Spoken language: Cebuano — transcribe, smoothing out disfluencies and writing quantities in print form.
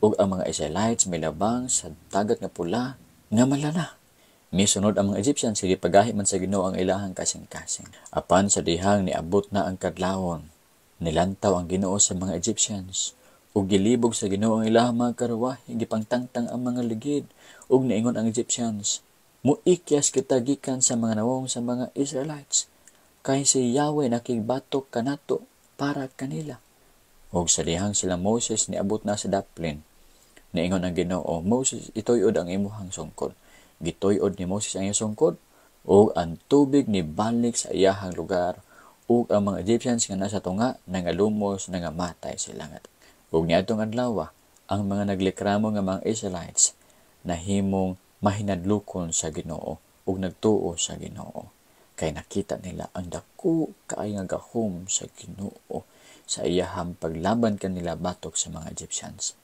Ug ang mga Israelites milabang sa Dagat nga Pula nga malala. Misunod ang mga Egyptians, gipagahi man sa Ginoo ang ilahang kasing-kasing. Apan sa dihang niabot na ang kadlawon, nilantaw ang Ginoo sa mga Egyptians ug gilibog sa Ginoo ang ilahang mga karwahe, gipangtangtang ang mga ligid, ug niingon ang Egyptians, "Muikyas kita gikan sa mga nawong sa mga Israelites, kay si Yahweh nakigbatok kanato para kanila." Ug sa dihang sila Moses niabot na sa daplin, niingon ang Ginoo, "Moses, ituyod ang imuhang sungkod." Gituyod ni Moses ang iyang sungkod ug ang tubig nibalik sa iyahang lugar, ug ang mga Egyptians nga nasa tunga nangalumos, nangamatay sila nga. Ug niadtong adlaw, ang mga naglikramo nga mga Israelites nahimong mahinadlokon sa Ginoo ug nagtuo sa Ginoo kay nakita nila ang dako kaayo nga gahom sa Ginoo sa iyahang paglaban kanila batok sa mga Egyptians.